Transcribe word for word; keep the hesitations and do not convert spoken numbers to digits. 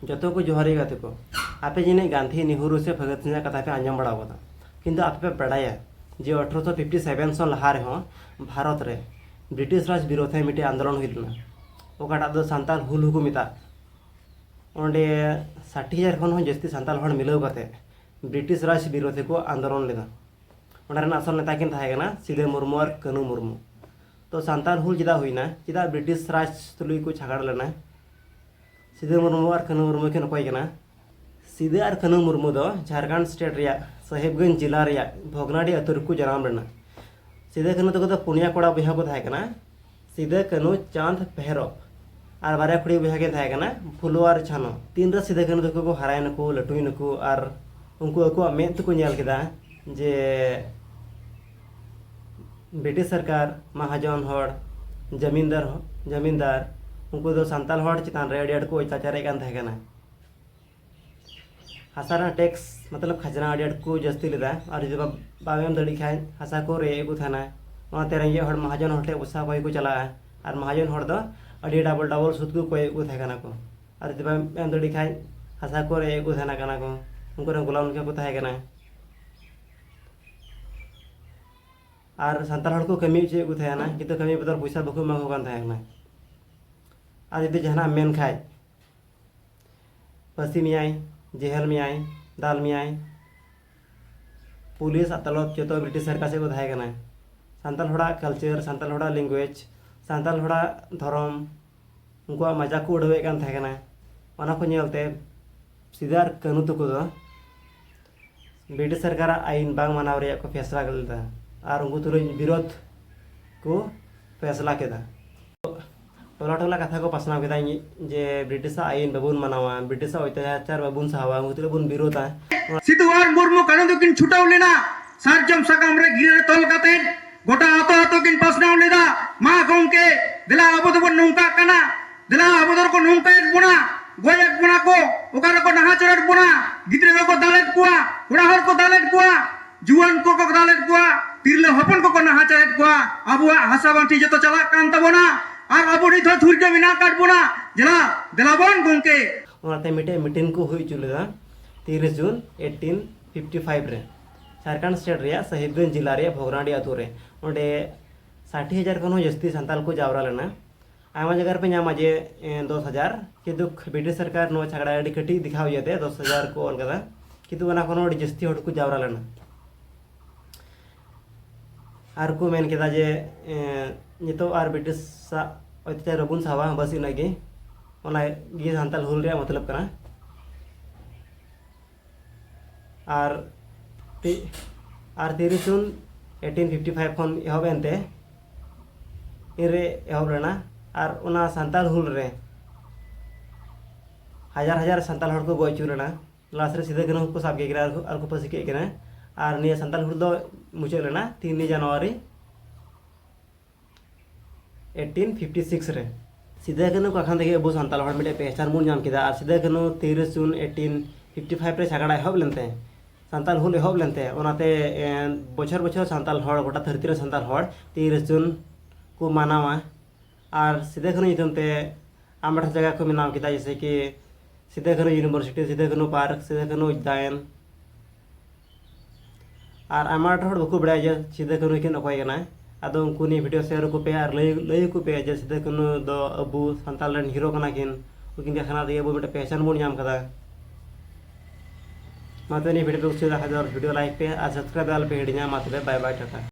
ᱡᱚᱛᱚ ᱠᱚ ᱡᱚᱦᱟᱨ ᱜᱮ ᱜᱟᱛᱮ ᱠᱚ᱾ ᱟᱯᱮ ᱡᱟᱹᱱᱤᱡ ᱜᱟᱱᱫᱷᱤ, ᱱᱮᱦᱨᱩ ᱥᱮ ᱵᱷᱚᱜᱚᱛ ᱥᱤᱝ ᱟᱜ ᱠᱟᱛᱷᱟ ᱯᱮ ᱟᱸᱡᱚᱢ ᱵᱟᱲᱟ ᱟᱠᱟᱫᱟ, ᱠᱤᱱᱛᱩ ᱟᱯᱮ ᱯᱮ ᱵᱟᱲᱟᱭᱟ ᱡᱮ ᱟᱴᱷᱨᱚᱥᱚ ᱯᱷᱤᱯᱴᱤ ᱥᱮᱵᱷᱮᱱ ᱥᱚᱱ ᱞᱟᱦᱟ ᱨᱮᱦᱚᱸ ᱵᱷᱟᱨᱚᱛ ᱨᱮ ᱵᱨᱤᱴᱤᱥ ᱨᱟᱡᱽ ᱵᱤᱨᱳᱫᱷ ᱨᱮ ᱢᱤᱫᱴᱮᱡ ᱟᱱᱫᱳᱞᱚᱱ ᱦᱩᱭ ᱞᱮᱱᱟ, ᱚᱠᱟᱴᱟᱜ ᱫᱚ ᱥᱟᱱᱛᱟᱞ ᱦᱩᱞ ᱦᱚᱸᱠᱚ ᱢᱮᱛᱟᱜ᱾ ᱚᱸᱰᱮ ᱥᱟᱴᱴᱤ ᱦᱟᱡᱟᱨ ᱠᱷᱚᱱ ᱦᱚᱸ ᱡᱟᱹᱥᱛᱤ ᱥᱟᱱᱛᱟᱞ ᱦᱚᱲ ᱢᱤᱞᱟᱹᱣ ᱠᱟᱛᱮ ᱵᱨᱤᱴᱤᱥ ᱨᱟᱡᱽ ᱵᱤᱨᱳᱫᱷ ᱨᱮᱠᱚ ᱟᱱᱫᱳᱞᱚᱱ ᱞᱮᱫᱟ᱾ ᱚᱸᱰᱮ ᱨᱮᱱ ᱟᱥᱚᱞ ᱱᱮᱛᱟ ᱠᱤᱱ ᱛᱟᱦᱮᱸ ᱠᱟᱱᱟ ᱥᱤᱫᱟᱹ ᱢᱩᱨᱢᱩ ᱟᱨ ᱠᱟᱹᱱᱩ ᱢᱩᱨᱢᱩ᱾ ᱛᱚ ᱥᱟᱱᱛᱟᱞ ᱦᱩᱞ ᱪᱮᱫᱟᱜ ᱦᱩᱭᱱᱟ? ᱪᱮᱫᱟᱜ ᱵᱨᱤᱴᱤᱥ ᱨᱟᱡᱽ ᱛᱩᱞᱩᱡ ᱠᱚ ᱡᱷᱟᱜᱟᱲ ᱞᱮᱱᱟ? ᱥᱤᱫᱟᱹ ᱢᱩᱨᱢᱩ ᱟᱨ ᱠᱟᱹᱱᱩ ᱢᱩᱨᱢᱩ ᱠᱤᱱ ᱚᱠᱚᱭ ᱠᱟᱱᱟ? ᱥᱤᱫᱟᱹ ᱟᱨ ᱠᱟᱹᱱᱩ ᱢᱩᱨᱢᱩ ᱫᱚ ᱡᱷᱟᱲᱠᱷᱚᱸᱰ ᱥᱴᱮᱴ ᱨᱮᱭᱟᱜ ᱥᱟᱦᱮᱵᱽᱜᱚᱸᱡᱽ ᱡᱮᱞᱟ ᱨᱮᱭᱟᱜ ᱵᱷᱚᱜᱽᱱᱟᱰᱤ ᱟᱹᱛᱩ ᱨᱮᱠᱚ ᱡᱟᱱᱟᱢ ᱞᱮᱱᱟ᱾ ᱥᱤᱫᱟᱹ ᱠᱟᱹᱱᱩ ᱛᱟᱠᱚ ᱫᱚ ᱯᱩᱱᱭᱟ ᱠᱚᱲᱟ ᱵᱚᱭᱦᱟ ᱠᱚ ᱛᱟᱦᱮᱸ ᱠᱟᱱᱟ᱾ ᱥᱤᱫᱟᱹ ᱠᱟᱹᱱᱩ ᱪᱟᱸᱫᱽ ᱵᱷᱮᱨᱚᱵ ᱟᱨ ᱵᱟᱨᱭᱟ ᱠᱩᱲᱤ ᱵᱚᱭᱦᱟ ᱠᱤᱱ ᱛᱟᱦᱮᱸ ᱠᱟᱱᱟ, ᱯᱷᱩᱞᱳ ᱟᱨ ᱪᱷᱟᱱᱚ᱾ ᱛᱤᱱᱨᱮ ᱥᱤᱫᱟᱹ ᱠᱟᱹᱱᱩ ᱛᱟᱠᱚ ᱠᱚ ᱦᱟᱨᱟᱭᱮᱱᱟᱠᱚ, ᱞᱟᱹᱴᱩᱭᱮᱱᱟᱠᱚ ᱟᱨ ᱩᱱᱠᱩ ᱟᱠᱚᱣᱟᱜ ᱢᱮᱫ ᱛᱮᱠᱚ ᱧᱮᱞ ᱠᱮᱫᱟ ᱡᱮ ᱵᱨᱤᱴᱤᱥ ᱥᱚᱨᱠᱟᱨ, ᱢᱟᱦᱟᱡᱚᱱ ᱦᱚᱲ, ᱡᱟᱢᱤᱱᱫᱟᱨ, ᱡᱟᱢᱤᱱᱫᱟᱨ, ᱩᱱᱠᱩ ᱫᱚ ᱥᱟᱱᱛᱟᱲ ᱦᱚᱲ ᱪᱮᱛᱟᱱ ᱨᱮ ᱟᱹᱰᱤ ᱟᱸᱴ ᱠᱚ ᱚᱛᱛᱟᱪᱟᱨᱮᱫ ᱠᱟᱱ ᱛᱟᱦᱮᱸ ᱠᱟᱱᱟ᱾ ᱦᱟᱥᱟ ᱨᱮᱱᱟᱜ ᱴᱮᱠᱥ, ᱢᱚᱛᱞᱚᱵ ᱠᱷᱟᱡᱽᱱᱟ ᱟᱹᱰᱤ ᱟᱸᱴ ᱠᱚ ᱡᱟᱹᱥᱛᱤ ᱞᱮᱫᱟ, ᱟᱨ ᱡᱩᱫᱤ ᱵᱟ-, ᱵᱟᱢ ᱮᱢ ᱫᱟᱲᱮᱭᱟᱜ ᱠᱷᱟᱡ ᱦᱟᱥᱟ ᱠᱚ ᱨᱮᱡ ᱮᱫ ᱠᱚ ᱛᱟᱦᱮᱱᱟ᱾ ᱚᱱᱟᱛᱮ ᱨᱮᱸᱜᱮᱡ ᱦᱚᱲ ᱢᱟᱦᱟᱡᱚᱱ ᱦᱚᱲ ᱴᱷᱮᱱ ᱯᱚᱭᱥᱟ ᱠᱚᱭ ᱠᱚ ᱪᱟᱞᱟᱜᱼᱟ, ᱟᱨ ᱢᱟᱦᱟᱡᱚᱱ ᱦᱚᱲ ᱫᱚ ᱟᱹᱰᱤ ᱰᱟᱵᱚᱞ ᱰᱟᱵᱚᱞ ᱥᱩᱫ ᱠᱚ ᱠᱚᱭᱮᱫ ᱠᱚ ᱛᱟᱦᱮᱸ ᱠᱟᱱᱟ ᱠᱚ᱾ ᱟᱨ ᱡᱩᱫᱤ ᱵᱟᱢ ᱮᱢ ᱫᱟᱲᱮᱭᱟᱜ ᱠᱷᱟᱡ ᱦᱟᱥᱟ ᱠᱚ ᱨᱮᱡ ᱮᱫ ᱠᱚ ᱛᱟᱦᱮᱱᱟ ᱠᱟᱱᱟ ᱠᱚ, ᱩᱱᱠᱩ ᱨᱮᱱ ᱜᱳᱞᱟᱢ ᱞᱮᱠᱟ ᱠᱚ ᱛᱟᱦᱮᱸ ᱠᱟᱱᱟ᱾ ᱟᱨ ᱥᱟᱱᱛᱟᱲ ᱦᱚᱲ ᱠᱚ ᱠᱟᱹᱢᱤ ᱦᱚᱪᱚᱭᱮᱫ ᱠᱚ ᱛᱟᱦᱮᱱᱟ, ᱠᱤᱱᱛᱩ ᱠᱟᱹᱢᱤ ᱵᱚᱫᱚᱞ ᱯᱚᱭᱥᱟ ᱵᱟᱠᱚ ᱮᱢᱟ ᱠᱚ ᱠᱟᱱ ᱛᱟᱦᱮᱸ ᱠᱟᱱᱟ᱾ ᱟᱨ ᱡᱩᱫᱤ ᱡᱟᱦᱟᱱᱟᱜ ᱮᱢ ᱢᱮᱱ ᱠᱷᱟᱡ, ᱯᱟᱹᱥᱤ ᱢᱮᱭᱟᱭ, ᱡᱮᱦᱮᱞ ᱢᱮᱭᱟᱭ, ᱫᱟᱞ ᱢᱮᱭᱟᱭ᱾ ᱯᱩᱞᱤᱥ, ᱟᱫᱟᱞᱚᱛ ᱡᱚᱛᱚ ᱵᱨᱤᱴᱤᱥ ᱥᱚᱨᱠᱟᱨ ᱥᱮᱫ ᱠᱚ ᱛᱟᱦᱮᱸ ᱠᱟᱱᱟ᱾ ᱥᱟᱱᱛᱟᱲ ᱦᱚᱲᱟᱜ ᱠᱟᱞᱪᱟᱨ, ᱥᱟᱱᱛᱟᱲ ᱦᱚᱲᱟᱜ ᱞᱮᱝᱜᱩᱭᱮᱡᱽ, ᱥᱟᱱᱛᱟᱲ ᱦᱚᱲᱟᱜ ᱫᱷᱚᱨᱚᱢ, ᱩᱱᱠᱩᱣᱟᱜ ᱢᱟᱡᱟᱠ ᱠᱚ ᱩᱰᱟᱹᱣᱮᱫ ᱠᱟᱱ ᱛᱟᱦᱮᱸ ᱠᱟᱱᱟ᱾ ᱚᱱᱟ ᱠᱚ ᱧᱮᱞᱛᱮ ᱥᱤᱫᱟᱹ ᱟᱨ ᱠᱟᱹᱱᱩ ᱛᱟᱠᱚ ᱫᱚ ᱵᱨᱤᱴᱤᱥ ᱥᱚᱨᱠᱟᱨᱟᱜ ᱟᱹᱭᱤᱱ ᱵᱟᱝ ᱢᱟᱱᱟᱣ ᱨᱮᱭᱟᱜ ᱠᱚ ᱯᱷᱮᱥᱞᱟ ᱞᱮᱫᱟ ᱟᱨ ᱩᱱᱠᱩ ᱛᱩᱞᱩᱡ ᱵᱤᱨᱳᱫᱷ ᱠᱚ ᱯᱷᱮᱥᱞᱟ ᱠᱮᱫᱟ᱾ ᱴᱚᱞᱟ ᱴᱚᱞᱟ ᱠᱟᱛᱷᱟ ᱠᱚ ᱯᱟᱥᱱᱟᱣ ᱠᱮᱫᱟ ᱡᱮ ᱵᱨᱤᱴᱤᱥᱟᱜ ᱟᱹᱭᱤᱱ ᱵᱟᱵᱚᱱ ᱢᱟᱱᱟᱣᱟ, ᱵᱨᱤᱴᱤᱥᱟᱜ ᱚᱛᱛᱟᱪᱟᱨ ᱵᱟᱵᱚᱱ ᱥᱟᱦᱟᱣᱟ, ᱩᱱᱠᱩ ᱛᱩᱞᱩᱡ ᱵᱚᱱ ᱵᱤᱨᱳᱫᱷᱟ᱾ ᱥᱤᱫᱩ ᱟᱨ ᱢᱩᱨᱢᱩ ᱠᱟᱹᱱᱩ ᱫᱚᱠᱤᱱ ᱪᱷᱩᱴᱟᱹᱣ ᱞᱮᱱᱟ, ᱥᱟᱨᱡᱚᱢ ᱥᱟᱠᱟᱢ ᱨᱮ ᱜᱤᱨᱟᱹ ᱨᱮ ᱛᱚᱞ ᱠᱟᱛᱮ ᱜᱚᱴᱟ ᱟᱛᱳ ᱟᱛᱳ ᱠᱤᱱ ᱯᱟᱥᱱᱟᱣ ᱞᱮᱫᱟ, "ᱢᱟ ᱜᱚᱢᱠᱮ, ᱫᱮᱞᱟ ᱟᱵᱚ ᱫᱚᱵᱚᱱ ᱱᱚᱝᱠᱟᱜ ᱠᱟᱱᱟ, ᱫᱮᱞᱟ ᱟᱵᱚ ᱫᱚᱠᱚ ᱱᱚᱝᱠᱟᱭᱮᱫ ᱵᱚᱱᱟ, ᱜᱚᱡᱮᱫ ᱵᱚᱱᱟ ᱠᱚ, ᱚᱠᱟ ᱨᱮᱠᱚ ᱱᱟᱦᱟᱪᱟᱨᱮᱫ ᱵᱚᱱᱟ, ᱜᱤᱫᱽᱨᱟᱹ ᱫᱚᱠᱚ ᱫᱟᱞᱮᱫ ᱠᱚᱣᱟ, ᱠᱚᱲᱟ ᱦᱚᱲ ᱠᱚ ᱫᱟᱞᱮᱫ ᱠᱚᱣᱟ, ᱡᱩᱣᱟᱹᱱ ᱠᱚᱠᱚ ᱫᱟᱞᱮᱫ ᱠᱚᱣᱟ, ᱛᱤᱨᱞᱟᱹ ᱦᱚᱯᱚᱱ ᱠᱚᱠᱚ ᱱᱟᱦᱟᱪᱟᱨᱮᱫ ᱠᱚᱣᱟ, ᱟᱵᱚᱣᱟᱜ ᱦᱟᱥᱟ ᱵᱟᱝ ᱴᱷᱤᱠ ᱡᱚᱛᱚ ᱪᱟᱞᱟᱜ ᱠᱟᱱ ᱛᱟᱵᱚᱱᱟ, ᱟᱨ ᱟᱵᱚ ᱱᱤᱛ ᱦᱚᱸ ᱫᱷᱩᱨᱡᱚ ᱢᱮᱱᱟᱜ ᱟᱠᱟᱫ ᱵᱚᱱᱟ, ᱫᱮᱞᱟ, ᱫᱮᱞᱟ ᱵᱚᱱ ᱜᱚᱢᱠᱮ, ᱚᱱᱟᱛᱮ ᱢᱤᱫᱴᱮᱡ ᱢᱤᱴᱤᱝ ᱠᱚ ᱦᱩᱭ ᱦᱚᱪᱚ ᱞᱮᱫᱟ ᱛᱤᱨᱤᱥ ᱡᱩᱱ ᱮᱭᱤᱴᱤᱱ ᱯᱷᱤᱯᱴᱤ ᱯᱷᱟᱭᱤᱵᱷ ᱨᱮ ᱡᱷᱟᱲᱠᱷᱚᱸᱰ ᱥᱴᱮᱴ ᱨᱮᱭᱟᱜ ᱥᱟᱦᱤᱵᱽᱜᱚᱸᱡᱽ ᱡᱮᱞᱟ ᱨᱮᱭᱟᱜ ᱵᱷᱚᱜᱽᱨᱟᱰᱤ ᱟᱛᱳ ᱨᱮ᱾ ᱚᱸᱰᱮ ᱥᱟᱴᱷᱤ ᱦᱟᱡᱟᱨ ᱠᱷᱚᱱ ᱦᱚᱸ ᱡᱟᱹᱥᱛᱤ ᱥᱟᱱᱛᱟᱲ ᱠᱚ ᱡᱟᱣᱨᱟ ᱞᱮᱱᱟ᱾ ᱟᱭᱢᱟ ᱡᱟᱭᱜᱟ ᱨᱮᱯᱮ ᱧᱟᱢᱟ ᱡᱮ ᱮ, ᱫᱚᱥ ᱦᱟᱡᱟᱨ, ᱠᱤᱱᱛᱩ ᱵᱨᱤᱴᱤᱥ ᱥᱚᱨᱠᱟᱨ ᱱᱚᱣᱟ ᱪᱷᱟᱜᱽᱲᱟ ᱟᱹᱰᱤ ᱠᱟᱹᱴᱤᱡ ᱫᱮᱠᱷᱟᱣ ᱤᱭᱟᱹᱛᱮ ᱫᱚᱥ ᱦᱟᱡᱟᱨ ᱠᱚ ᱚᱞ ᱠᱟᱫᱟ, ᱠᱤᱱᱛᱩ ᱚᱱᱟ ᱠᱷᱚᱱ ᱦᱚᱸ ᱟᱹᱰᱤ ᱡᱟᱹᱥᱛᱤ ᱦᱚᱲ ᱠᱚ ᱡᱟᱣᱨᱟ ᱞᱮᱱᱟ᱾ ᱟᱨ ᱠᱚ ᱢᱮᱱ ᱠᱮᱫᱟ ᱡᱮ ᱮ, ᱱᱤᱛᱚᱜ ᱟᱨ ᱵᱨᱤᱴᱤᱥᱟᱜ ᱚᱛᱛᱟᱪᱟᱨ ᱵᱟᱵᱚᱱ ᱥᱟᱦᱟᱣᱟ, ᱵᱟᱥ ᱤᱱᱟᱹᱜ ᱜᱮ, ᱚᱱᱟ ᱜᱮ ᱥᱟᱱᱛᱟᱲ ᱦᱩᱞ ᱨᱮᱭᱟᱜ ᱢᱚᱛᱞᱚᱵ ᱠᱟᱱᱟ᱾ ᱟᱨ ᱛᱤ-, ᱟᱨ ᱛᱤᱨᱤᱥ ᱡᱩᱱ ᱮᱭᱤᱴᱤᱱ ᱯᱷᱤᱯᱴᱤ ᱯᱷᱟᱭᱤᱵᱷ ᱠᱷᱚᱱ ᱮᱦᱚᱵ ᱮᱱᱛᱮ ᱤᱱᱨᱮ ᱮᱦᱚᱵ ᱞᱮᱱᱟ᱾ ᱟᱨ ᱚᱱᱟ ᱥᱟᱱᱛᱟᱲ ᱦᱩᱞ ᱨᱮ ᱦᱟᱡᱟᱨ ᱦᱟᱡᱟᱨ ᱥᱟᱱᱛᱟᱲ ᱦᱚᱲ ᱠᱚ ᱜᱚᱡ ᱦᱚᱪᱚ ᱞᱮᱱᱟ᱾ ᱞᱟᱥ ᱨᱮ ᱥᱤᱫᱩ ᱠᱟᱹᱱᱦᱩ ᱠᱚ ᱥᱟᱵ ᱠᱮᱫ ᱠᱤᱱᱟ ᱟᱨ ᱠᱚ, ᱟᱨ ᱠᱚ ᱯᱟᱹᱥᱤ ᱠᱮᱫ ᱠᱤᱱᱟ᱾ ᱟᱨ ᱱᱤᱭᱟᱹ ᱥᱟᱱᱛᱟᱲ ᱦᱩᱞ ᱫᱚ ᱢᱩᱪᱟᱹᱫ ᱞᱮᱱᱟ ᱛᱤᱱ ᱡᱟᱱᱩᱣᱟᱨᱤ ᱮᱭᱤᱴᱤᱱ ᱯᱷᱤᱯᱴᱤ ᱥᱤᱠᱥ ᱨᱮ᱾ ᱥᱤᱫᱩ ᱠᱟᱹᱱᱦᱩ ᱠᱟᱠᱷᱟᱱ ᱛᱮᱜᱮ ᱟᱵᱚ ᱥᱟᱱᱛᱟᱲ ᱦᱚᱲ ᱢᱤᱫᱴᱮᱡ ᱯᱮᱦᱪᱟᱱ ᱵᱚᱱ ᱧᱟᱢ ᱠᱮᱫᱟ᱾ ᱟᱨ ᱥᱤᱫᱩ ᱠᱟᱹᱱᱦᱩ ᱛᱤᱨᱤᱥ ᱡᱩᱱ ᱮᱭᱤᱴᱤᱱ ᱯᱷᱤᱯᱴᱤ ᱯᱷᱟᱭᱤᱵᱷ ᱨᱮ ᱡᱷᱟᱜᱽᱲᱟ ᱮᱦᱚᱵ ᱞᱮᱱᱛᱮ, ᱥᱟᱱᱛᱟᱲ ᱦᱩᱞ ᱮᱦᱚᱵ ᱞᱮᱱᱛᱮ, ᱚᱱᱟᱛᱮ ᱮ, ᱵᱚᱪᱷᱚᱨ ᱵᱚᱪᱷᱚᱨ ᱥᱟᱱᱛᱟᱲ ᱦᱚᱲ, ᱜᱚᱴᱟ ᱫᱷᱟᱹᱨᱛᱤ ᱨᱮ ᱥᱟᱱᱛᱟᱲ ᱦᱚᱲ ᱛᱤᱨᱤᱥ ᱡᱩᱱ ᱠᱚ ᱢᱟᱱᱟᱣᱟ᱾ ᱟᱨ ᱥᱤᱫᱩ ᱠᱟᱹᱱᱦᱩ ᱧᱩᱛᱩᱢ ᱛᱮ ᱟᱭᱢᱟ ᱰᱷᱮᱨ ᱡᱟᱭᱜᱟ ᱠᱚ ᱵᱮᱱᱟᱣ ᱠᱮᱫᱟ, ᱡᱮᱭᱥᱮ ᱠᱤ ᱥᱤᱫᱩ ᱠᱟᱹᱱᱦᱩ ᱤᱭᱩᱱᱤᱵᱷᱟᱨᱥᱤᱴᱤ, ᱥᱤᱫᱩ ᱠᱟᱹᱱᱦᱩ ᱯᱟᱨᱠ, ᱥᱤᱫᱩ ᱠᱟᱹᱱᱦᱩ ᱩᱫᱽᱫᱟᱭᱚᱱ᱾ ᱟᱨ ᱟᱭᱢᱟ ᱰᱷᱮᱨ ᱦᱚᱲ ᱵᱟᱠᱚ ᱵᱟᱲᱟᱭᱟ ᱡᱮ ᱥᱤᱫᱩ ᱠᱟᱹᱱᱦᱩ ᱠᱤᱱ ᱚᱠᱚᱭ ᱠᱟᱱᱟ᱾ ᱟᱫᱚ ᱩᱱᱠᱩ ᱱᱤᱭᱟᱹ ᱵᱷᱤᱰᱤᱭᱳ ᱥᱮᱭᱟᱨ ᱟᱠᱚ ᱯᱮ ᱟᱨ ᱞᱟᱹᱭ, ᱞᱟᱹᱭ ᱟᱠᱚ ᱯᱮ ᱡᱮ ᱥᱤᱫᱩ ᱠᱟᱹᱱᱦᱩ ᱫᱚ ᱟᱵᱚ ᱥᱟᱱᱛᱟᱲ ᱨᱮᱱ ᱦᱤᱨᱳ ᱠᱟᱱᱟ ᱠᱤᱱ᱾ ᱩᱱᱠᱤᱱ ᱠᱟᱠᱷᱱᱟ ᱛᱮᱜᱮ ᱟᱵᱚ ᱢᱤᱫᱴᱮᱱ ᱯᱮᱦᱪᱟᱱ ᱵᱚᱱ ᱧᱟᱢ ᱠᱟᱫᱟ᱾ ᱢᱟ ᱛᱚᱵᱮ ᱱᱤᱭᱟᱹ ᱵᱷᱤᱰᱤᱭᱳ ᱯᱮ ᱠᱩᱥᱤᱭᱟᱫᱟ ᱠᱷᱟᱡ ᱫᱚ ᱵᱷᱤᱰᱤᱭᱳ ᱞᱟᱭᱤᱠ ᱯᱮ ᱟᱨ ᱥᱟᱵᱥᱠᱨᱟᱭᱤᱵ ᱫᱚ ᱟᱞᱚᱯᱮ ᱦᱤᱲᱤᱧᱟ᱾ ᱢᱟ ᱛᱚᱵᱮ ᱵᱟᱭ ᱵᱟᱭ, ᱴᱟᱴᱟ᱾